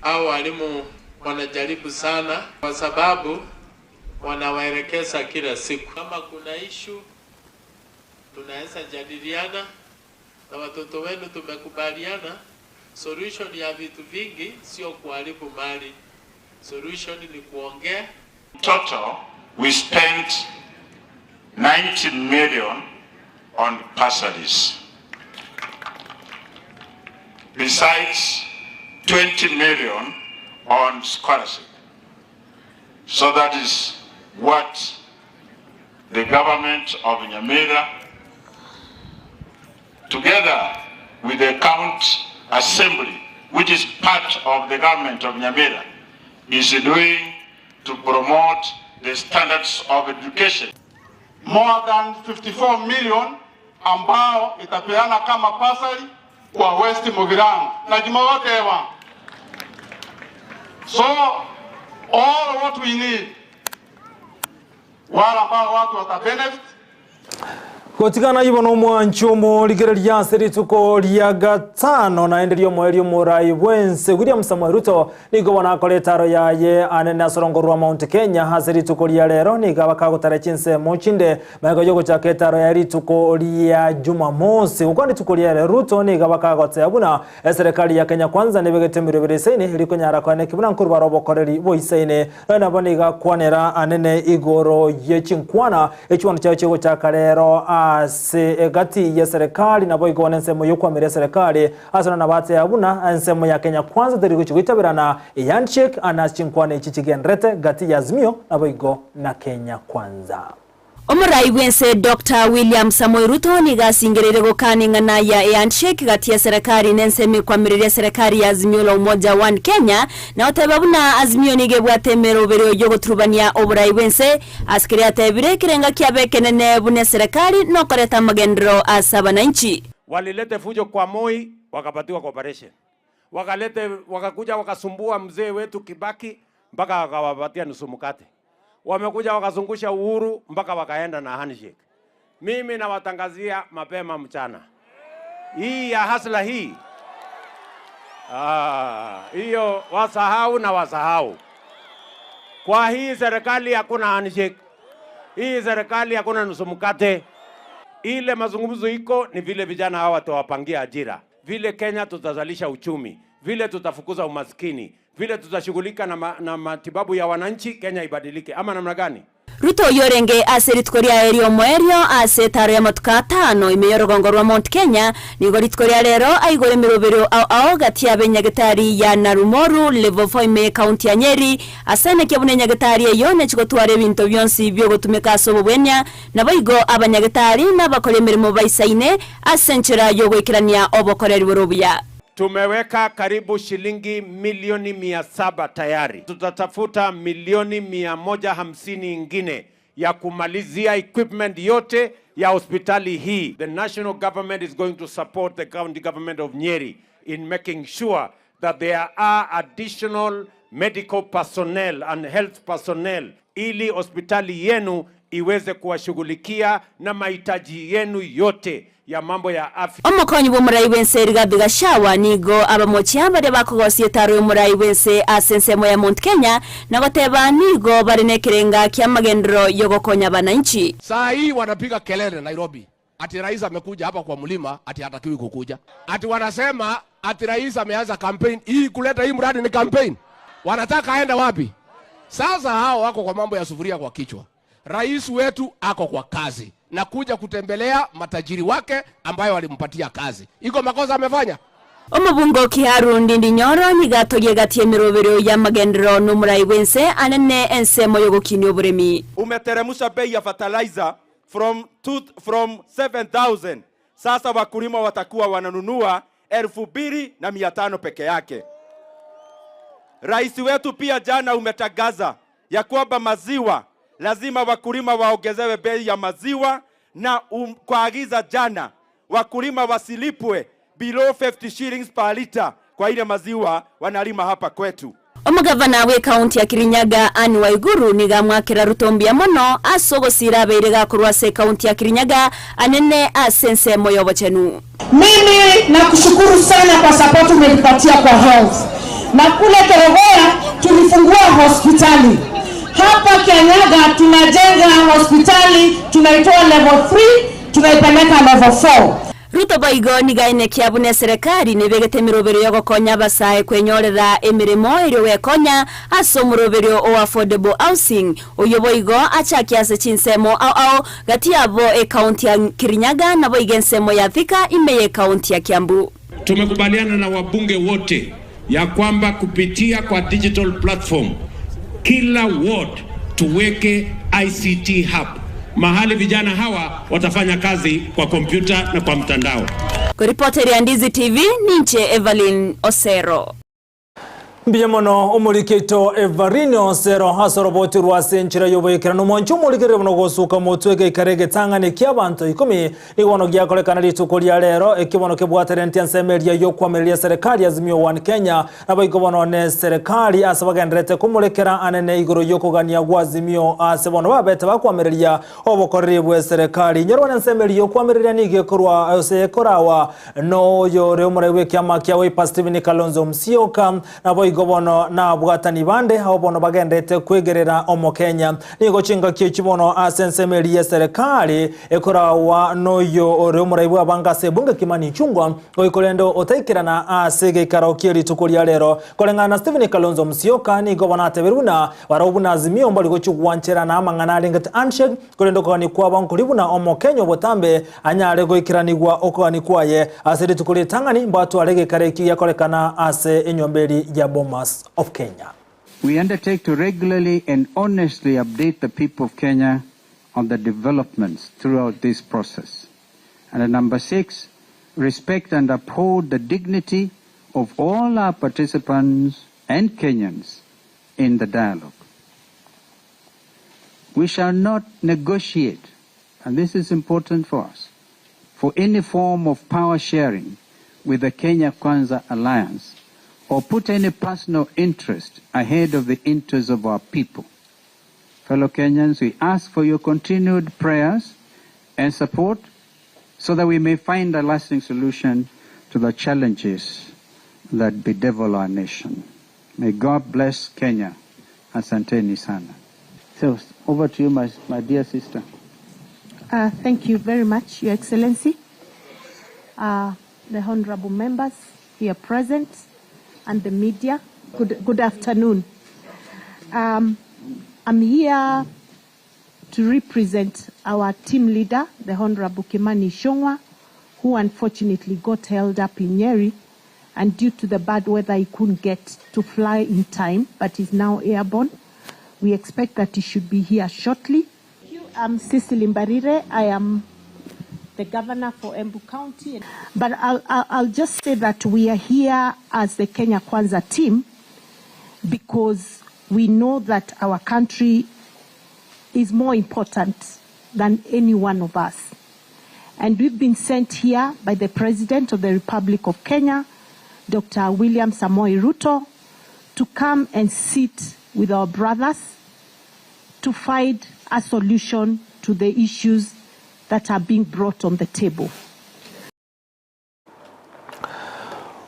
Hao walimu wanajaribu sana, kwa sababu wanawaelekeza kila siku. Kama kuna issue tunaweza jadiliana na watoto wenu, tumekubaliana solution ya vitu vingi sio kuharibu mali, solution ni kuongea. Total, we spent 90 million on bursaries. Besides 20 million on scholarship. So that is what the government of Nyamira, together with the county assembly, which is part of the government of Nyamira, is doing to promote the standards of education. More than 54 million ambao itapeana kama pasari kwa West Mugirango na Jimotewa. So all what we need, wale ambao watu wata benefit Gotigana ibo nomwanchi omorigereria ase rituko ria gatano naende riomoerio omorai bwense William Samoei Ruto nigo bono akora etaro yaye anene ase orongo rwa Mount Kenya ase rituko ria rero nigo abakagotara chinsemo chinde magego yogochaka etaro ya rituko ria Jumamosi gokwana rituko ria rero Ruto nigo abakagotea buna eserikali ya Kenya Kwanza nibegete emirobero isaine erikonyara koaneki buna nkuru bara obokoreri boisaine naende nabo nigo akwanera anene igoro ye chinkwana echiwano chiao chigochaka rero ase egati ya serikali nabo igo na ensemo yokwamira eserikali ase na batea buna ensemo ya Kenya Kwanza teri gochigoitabirana ehandshake ana chinkwana echi chigenderete gati ya Azimio nabo igo na Kenya Kwanza. Omorai bwense Dr. William Samoei Ruto nigo asingereire gokaning'ana ya ehandshake gati ya serikali na ensemo ekwamireria serikali ya Azimio la Umoja One Kenya na goteba buna Azimio nigo ebwate emerobero yogoturubania oborai bwense ase keria atebire ekerenga kiabo ekenene buna eserekari nokoreta amagenderero ase abananchi. Walilete fujo kwa Moi wakapatiwa cooperation, wakalete wakakuja wakasumbua mzee wetu Kibaki mpaka wakawapatia nusu mkate, wamekuja wakazungusha Uhuru mpaka wakaenda na handshake. Mimi nawatangazia mapema mchana hii ya hasla hii hiyo wasahau na wasahau. Kwa hii serikali hakuna handshake, hii serikali hakuna nusu mkate. Ile mazungumzo iko ni vile vijana hawa watawapangia ajira, vile Kenya tutazalisha uchumi, vile tutafukuza umaskini, vile tutashughulika na, ma, na matibabu ya wananchi, Kenya ibadilike ama namna gani? Ruto yorenge ase rituko ria erio omoerio ase etaro ya matuko atano ime ya orogongo rwa Mount Kenya nigo rituko ria rero aigore emerobero ao ao gati yabe enyagetari ya Narumoru level 4 ime ekaunti ya Nyeri ase enekia buna enyagetari eyo nechigotwara ebinto bionsi biogotumeka ase obobwenia naboigo abanyagetari na abakora emeremo baisaine ase enchera yogoikerania obokoreri bore obuya. Tumeweka karibu shilingi milioni 700 tayari. Tutatafuta milioni 150 ingine ya kumalizia equipment yote ya hospitali hii. The national government is going to support the county government of Nyeri in making sure that there are additional medical personnel and health personnel ili hospitali yenu iweze kuwashughulikia na mahitaji yenu yote ya mambo ya afya. Omokonyi bw'omorai bwense Rigathi Gachagua nigo abamochia baria bakogosia etaro y'omorai bwense ase ensemo ya Mount Kenya na goteba nigo bare na ekerenga kia amagenderero yogokonya abananchi. Saa hii wanapiga kelele Nairobi ati rais amekuja hapa kwa mlima, ati hatakiwi kukuja, ati wanasema ati rais ameanza campaign hii, kuleta hii mradi ni campaign. Wanataka aende wapi? Sasa hao wako kwa mambo ya sufuria kwa kichwa. Rais wetu ako kwa kazi na kuja kutembelea matajiri wake ambayo walimpatia kazi. Iko makosa amefanya? Omobungo Kiharu Ndindi Nyoro nigo atogie gati y'emerobero y'amagenderero n'omorai bwense anene ensemo yogokinia oboremi. Umeteremsha bei ya fertilizer from, two, from 7000 sasa wakulima watakuwa wananunua 2500 peke yake. Rais wetu pia jana umetangaza ya kwamba maziwa lazima wakulima waongezewe bei ya maziwa na kuagiza jana wakulima wasilipwe below 50 shillings per liter kwa ile maziwa wanalima hapa kwetu. Omogavana bw'ekaunti ya Kirinyaga Anne Waiguru nigo amwakera Ruto mbuya mono ase ogosira abeire gakorwa ase ekaunti ya Kirinyaga anene ase ensemo y'obochenu. Mimi nakushukuru sana kwa support umetupatia kwa health. Na kule Kerogoya tulifungua hospitali. Hapa Kianyaga tunajenga hospitali tunaitoa level 3 tunaipeleka level 4. Ruto boigo nigo aenekia buna eserekari nebegete emeroberio y'ogokonya abasae kwenyorera emeremo erio gwekonya ase omoroberio o Affordable Housing, oyio boigo achakia ase chinsemo ao ao gati yabo ekaunti ya Kirinyaga naboigo ensemo ya Thika ime y'ekaunti ya Kiambu. Tumekubaliana na wabunge wote ya kwamba kupitia kwa digital platform kila ward tuweke ICT hub mahali vijana hawa watafanya kazi kwa kompyuta na kwa mtandao. Koripoteria Ndizi TV ninche Evelyn Osero. Mbuya mono omoriki oito Everine Osero ase oroboti rwa ase enchera y'oboikeranu. Omonche omorigereri buna ogosuka motwe egeikaro egetang'ani ki'abanto ikomi nigo bono giakorekana rituko ria rero ekio bono kebwaterenetie ensemo eria y'okoamereria eserekari Azimio One Kenya Naboigo bono neserekari ase bagendererete komorekera anene igoro y'okogania gw'Azimio ase bono babete bakwamereria obokoreri bw'eserekari. Inyorwa nensemo eria y'okwamereria nigo ekorwa gose ekorawa noyore omorai bw'ekiama kia Wiper Stephen Kalonzo Musyoka. Naboigo bono nabwatani bande abo bono bagendererete kwegerera Omokenya. Nigo chingaki echi bono ase ensemo eria y'eserekari ekorawa noyo ore omorai bw'abange ase ebunge Kimani Ichung'wa Goika korende otaikerana ase egeikaro kie rituko ria rero. Koreng'ana na Stephen Kalonzo Musyoka nigo bono atebirie buna barabwo buna Azimio mbari gochia gwancherana amang'ana arengete handshake korende okogania kwabo nkori buna Omokenya obotambe anyare goikeranigwa okogania kwaye ase rituko ritang'ani mbatware egeikaro ekio giakorekana ase enyomba eria ya Bomas of Kenya. We undertake to regularly and honestly update the people of Kenya on the developments throughout this process. And number 6, respect and uphold the dignity of all our participants and Kenyans in the dialogue. We shall not negotiate, and this is important for us, for any form of power sharing with the Kenya Kwanza Alliance or put any personal interest ahead of the interests of our people. Fellow Kenyans, we ask for your continued prayers and support so that we may find a lasting solution to the challenges that bedevil our nation. May God bless Kenya. Asanteni sana. So over to you, my, my dear sister. Uh, thank you very much, Your Excellency, uh, the honorable members here present, and the media. Good, good afternoon. Um, I'm here to represent our team leader, the Honorable Kimani Ichung'wah, who unfortunately got held up in Nyeri, and due to the bad weather, he couldn't get to fly in time, but is now airborne. We expect that he should be here shortly. I'm Cecily Mbarire. I am the governor for Embu County. But I'll, I'll, I'll just say that we are here as the Kenya Kwanza team because we know that our country is more important than any one of us. And we've been sent here by the President of the Republic of Kenya, Dr. William Samoei Ruto, to come and sit with our brothers to find a solution to the issues that are being brought on the table.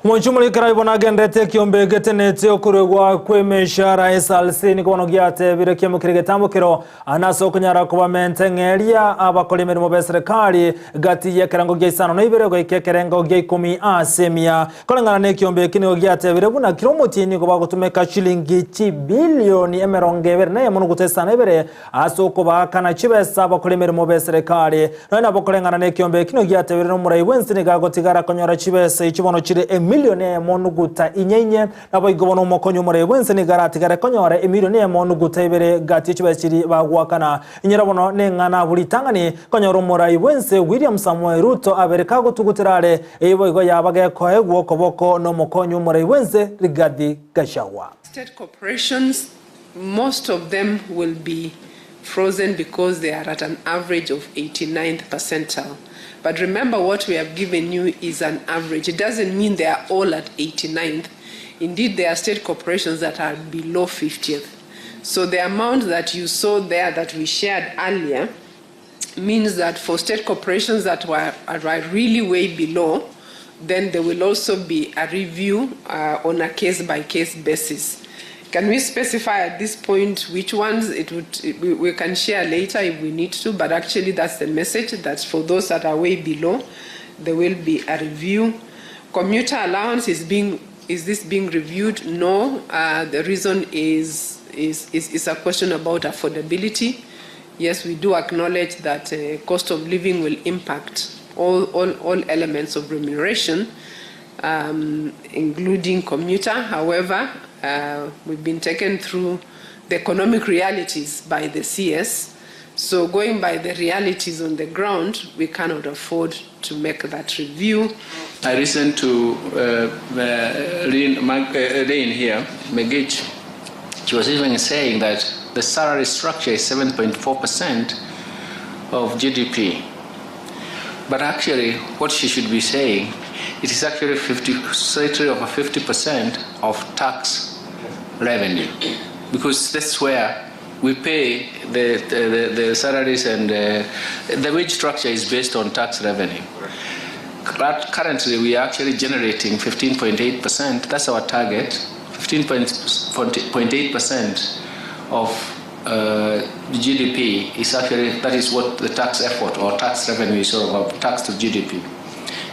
Omochie omorikera obo nagenderete ekiombe egetenete okoruegwa kw'emeshara SRC nigo bono giatebire kiamokire egetambokero ase okonyara kobamenta eng'eria abakori emeremo b'eserekari gati y'ekerengo gia isano na ibere goika ekerengo gia ikomi ase emia. Koreng'ana nekiombe eki nigo giatebire buna kera omotienyi nigo bagotumeka chilingi chibilioni emerongo ebere na eyemo nuguta isano na ibere ase okobaakana chibesa abakori emeremo b'eserekari. Nonya nabo koreng'ana nekiombe eki nigo giatebire nomorai bw'ense nigo agotigara konyora chibesa echi bono chire emilioni eyemo nuguta inye inye. Naboigo bono omokonyi omorai bw'ense nigo aratigare konyora emilioni eyemo nuguta ibere gati ye chibesa chiria bagoakana. Inyora bono neng'ana abwo ritang'ani konyora omorai bw'ense William Samoei Ruto abere kagotugutera are, eyio boigo yaba gekoegwa okoboko nomokonyi omorai bw'ense Rigathi Gachagua. State corporations, most of them will be frozen because they are at an average of 89th percentile. But remember what we have given you is an average. It doesn't mean they are all at 89th. Indeed, there are state corporations that are below 50th. So the amount that you saw there that we shared earlier means that for state corporations that were, are really way below, then there will also be a review uh, on a case-by-case basis. Can we specify at this point which ones? It would, we, we can share later if we need to, but actually that's the message, that for those that are way below, there will be a review. Commuter allowance is being, is this being reviewed? No. Uh, the reason is, is, is, is a question about affordability. Yes, we do acknowledge that uh, cost of living will impact all, all, all elements of remuneration, um, including commuter. However, uh, we've been taken through the economic realities by the CS. So going by the realities on the ground, we cannot afford to make that review. I listened to uh, uh, Lynn, uh, Lynn here, Megich. She was even saying that the salary structure is 7.4% of GDP. But actually, what she should be saying, it is actually 50, slightly over 50% of tax revenue, because that's where we pay the, the, the, the salaries and uh, the wage structure is based on tax revenue. Currently, we are actually generating 15.8%. That's our target, 15.8% of uh, GDP is actually, that is what the tax effort or tax revenue is all about, tax to GDP.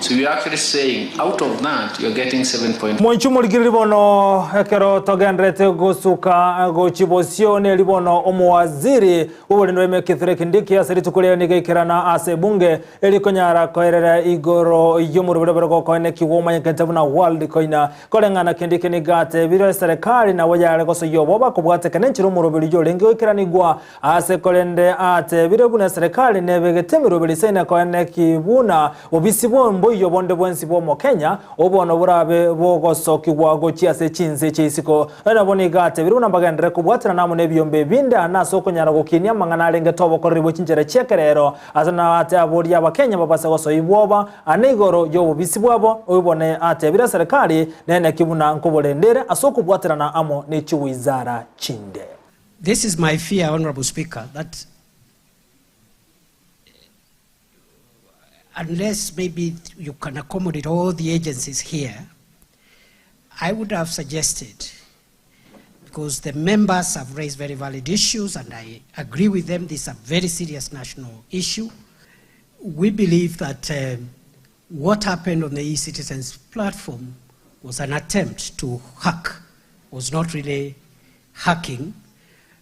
So we are actually saying out of that, you're getting 7. Mwanchi morikiri bono ekero togenderete gosuka gochi bosio neri bono omowaziri bw'oborindi bwa Kithure Kindiki ase rituko riaye nigo aikerana ase ebunge erikonyara koerera igoro y'omorobere bore gokoenekigwa omanyekete buna World Coin koreng'ana Kindiki nigo atebire eserekari nabo yare gosoyia oboba kobwatekana enchera omoroberi yorenge goikeranigwa ase korende atebire buna eserekari nebegete emeroberi isaine koeneki buna obisi bw'omboiyo bonde bwensi bw'omokenya obono burabe bogosokigwa gochia ase chinse chiaisiko nabo nigo atebire buna mbagenderere kobwatana namo na ebiombe ebinde ane ase okonyara gokinia amang'ana arenge tobokoreri bwe chinchera chi'ekerero ase nabo aboria abakenya babase gosoyia bwoba ane igoro y'obobisi bwabo oibone atebire eserekari neneki buna nkoborendere ase okobwaterana amo ne chiwizara chinde. This is my fear, Honorable Speaker, that unless maybe you can accommodate all the agencies here, I would have suggested, because the members have raised very valid issues and I agree with them, this is a very serious national issue. We believe that what happened on the eCitizens platform was an attempt to hack, was not really hacking,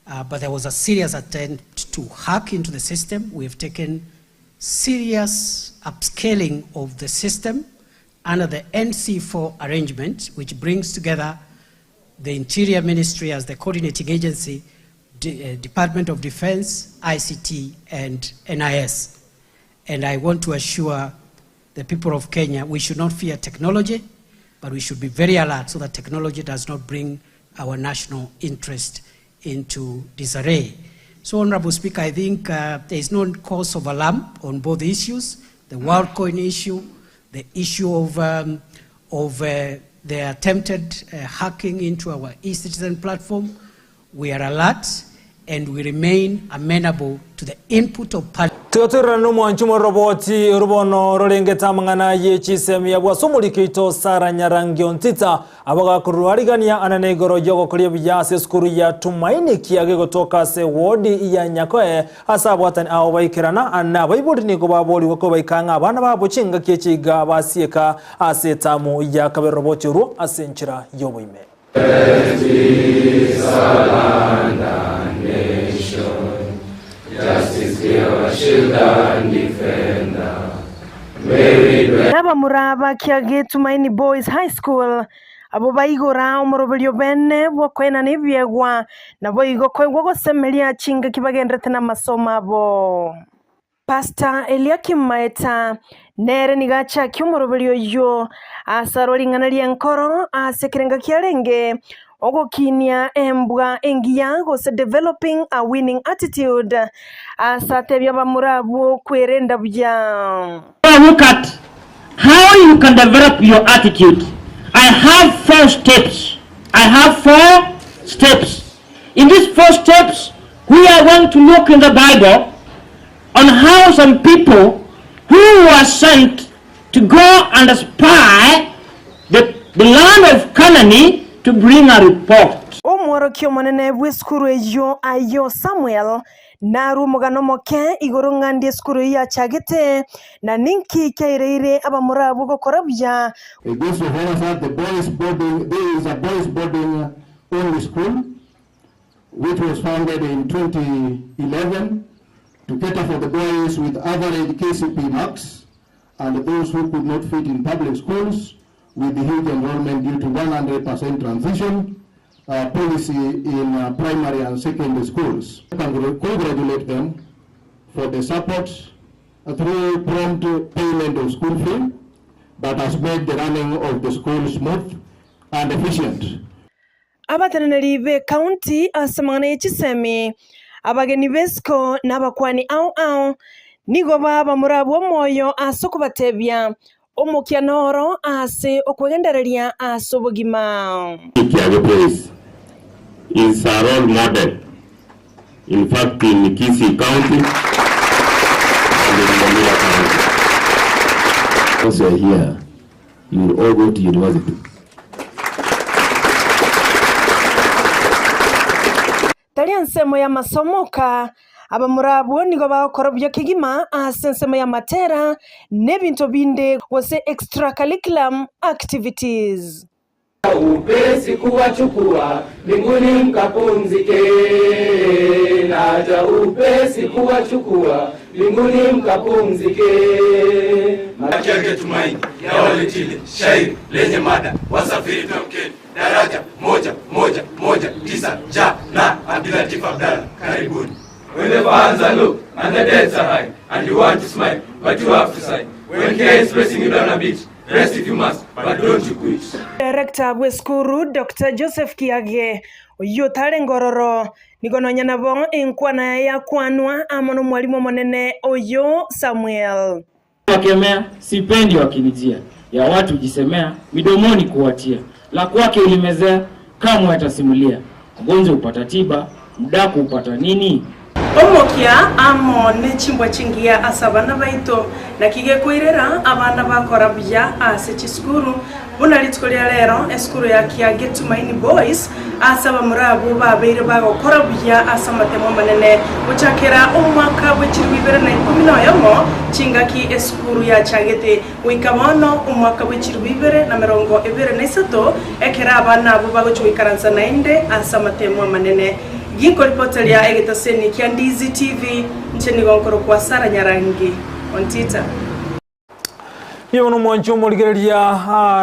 but there was a serious attempt to hack into the system. We have taken serious upscaling of the system under the NC4 arrangement, which brings together the Interior Ministry as the coordinating agency, Department of Defense, ICT, and NIS. And I want to assure the people of Kenya, we should not fear technology, but we should be very alert so that technology does not bring our national interest into disarray. So, Honorable Speaker, I think there is no cause of alarm on both issues, the WorldCoin issue, the issue of the attempted hacking into our eCitizen platform. We are alert and we remain amenable to the input of Parliament. Tigatwirana n'omwanchi omoroboti orubono rorengete amang'ana ye chisemi ya bwase omoriko oito Sarah Nyarangio Ntita abagakorwarigania anene igoro yogokoria buya ase esukuru ya Tumaini kiage gotoka ase wodi ya Nyakoe ase abwatani abo baikerana ana abaibori nigo baboriwe ko baikang'a abana babo chingaki echiga basieka ase etamu ya kabere roboti orwo ase enchera y'oboime. Nabamura kiage Tumaini Boys High School abo baigora omoroberio bene bwokoenana ebiegwa nabo igo koigwa gosemeria chingaki bagenderete na masomo abo. Pastor Eliakim Maeta nere nigachakia omoroberio oywo ase ring'ana ria enkoro ase ekerenga kiarenge ogokinia embwa engiya gose developing a winning attitude ase atebia bamura abwo kwerenda buya. Look at how you can develop your attitude. I have 4 steps. I have four steps. In these four steps, we are going to look in the Bible on how some people who were sent to go and spy the, the land of Canaan to bring a report. Omworokia omonene bw'esukuru eyio Ayo Samuel narwe omogano omoke igoro ng'a ndi esukuru eyio yachagete, na ninki kiaireire abamura abwo gokora buya. It goes to that the boys boarding, there is a boys boarding only school which was founded in 2011 to cater for the boys with average KCP marks and those who could not fit in public schools with the huge enrollment due to 100% transition uh, policy in uh, primary and secondary schools. I congratulate them for the support through prompt payment of school fee that has made the running of the school smooth and efficient. Abateneneri b'Ekaunti ase amang'ana ye chisemi, abageni b'esiko na abakuani ao ao nigo baba morabwo omoyo ase okobatebia omokia noro ase okwegendereria ase obogima. Kiage Boys is a role model. In fact, in Kisii County and in Nyamira County. Once you are here, you will all go to university. Tari ensemo y'amasomo oka, abamura abwo nigo bagokora buya kegima ase ensemo y'amatera na ebinto binde gose extracurriculum activities. Upesi kuwachukua mbinguni mkapumzike, naja upesi kuwachukua mbinguni mkapumzike. Yake Tumaini ya Waletile, shairi lenye mada wasafiri tamkeni, daraja 1 1 1 9 ja na Abdulatif Abdalla, karibuni. When the funds are low and the debts are high and you want to smile but you have to sigh. When care is pressing you down a bit, rest if you must, but don't you quit. Director bw'esukuru Dr. Joseph Kiage oyio otare ngororo nigo nonya nabo enkwana yakwanwa amo na omwalimu omonene oyo Samuel. Wakemea, sipendi wakinijia, ya watu jisemea, midomoni kuwatia, la kwake ulimezea, kamwe atasimulia. Mgonjwa upata tiba, mdaku upata nini? Omokia amo nechimbwa chingiya ase abana baito nakigekoirera abana bakora buya ase chisukuru buna rituko ria rero esukuru ya Kiage Tumaini Boys ase abamura abwo babeire bagokora buya ase amatemo manene gochakera omwaka bwa 2011 chingaki esukuru yachagete goika bono omwaka bwa 2023 ekero abana abwo bagochi goikaransa naende ase amatemo amanene. Ginkoripoteria egetaseni kia Ndizi TV nche nigo nkoro kwa Sara Nyarangi ontita. Ibo nomwanchi omorigereria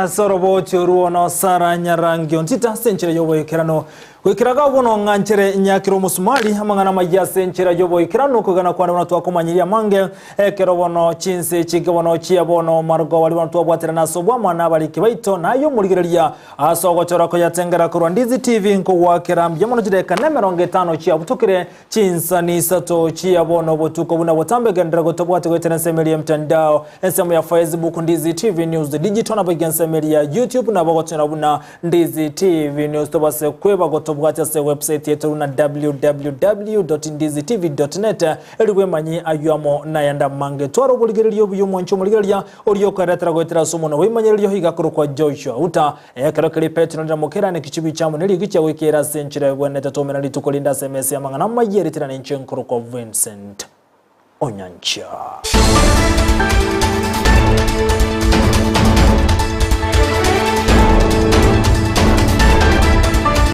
ase oroboti oruo Sara Nyarangi ontita ase enchera y'oboikerano goikeraga bono ng'a nchere nyakero omosumari amang'ana maya ase enchera y'oboikerano kogana kwane bono twakomanyiria amange ekero bono chinse chinke bono chia bono marugo bari bono twabwaterana ase obwamana abariki baito naye omorigereria ase ogochora koyatengera korwa Ndizi TV nkogwakera mbuya mono chideka na 50 chiabutukire chinsani isato chia bono botuko buna botambe gendera gotobwate goetera ensemo ya mtandao ensemo ya Facebook Ndizi TV News Digital nabo ensemo ya YouTube nabo gochora buna Ndizi TV News tobase kweba gotobwate ase website yetu na www.ndizitv.net eri bwemanyi ayuamo nayanda mange twara oborigereria obuya omwanchi omorigereria oria okoeretera goetera ase omono bwaimanyererio igakoro kwa Joshua Uta ekero keri Petro ndamukera nekichibi chamo neri gichia goikera ase enchera bwenete tomena rituko rinda ase emesa ya amang'ana mayeretera nenche nkoro kwa Vincent Onyancha.